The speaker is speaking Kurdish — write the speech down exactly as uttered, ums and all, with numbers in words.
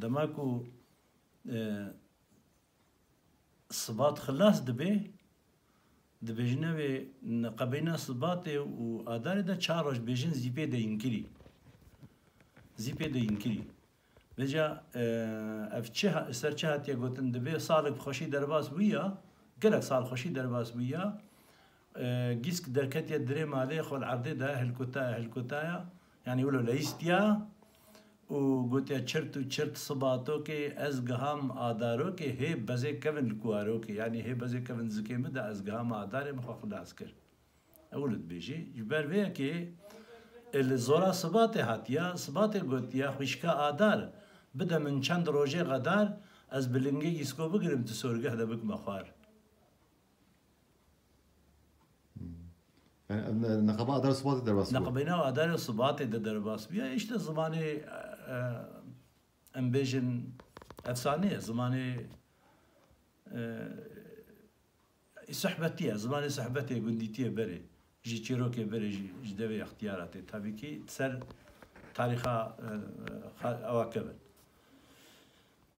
Dema ku e, sibat xilas dibe, dibêjine wê neqebeyna sibatê û adarê de çar roj dibêjin zîpê de inkirî. Zîpê de inkirî. Vêca e, ev çi ha- ser çi hatiye gotin, dibê salek bi xweşî derbas bûya, gelek sal xweşî derbas bûya, e, gîsk derketiye dirê malê xwe li erdê de hilkutaya, hilkutaya, yanî wilo leyîstiya û gotiye çirt û çirt sibatokê ez giham adarokê hê bezê kevin li kuwarokê, yanî hê bezê kevin zikê min de ez giham adarê min xwe xilas kir. Ew li dibêjî, ji ber vê yekê e, li zora sibatê hatiya, sibatê gotiya xwişka adar, bide min çend rojê xedar, ez bi lingê gîsko bigirim tu sorgeh de bikime xwar. Yani ev ne- neqeba adar sibatê derbas bû. Neqebeyna adarê sibatê de derbas bûya. İşte zimanê e, em bêjin efsane ye, zimanê e, sohbetî ye, zimanê sohbetê gundîtiyê berê, ji çîrokê berê, ji, ji devê extiyara tê. Tabii ki ser tarîxa e, e, ewa kevin.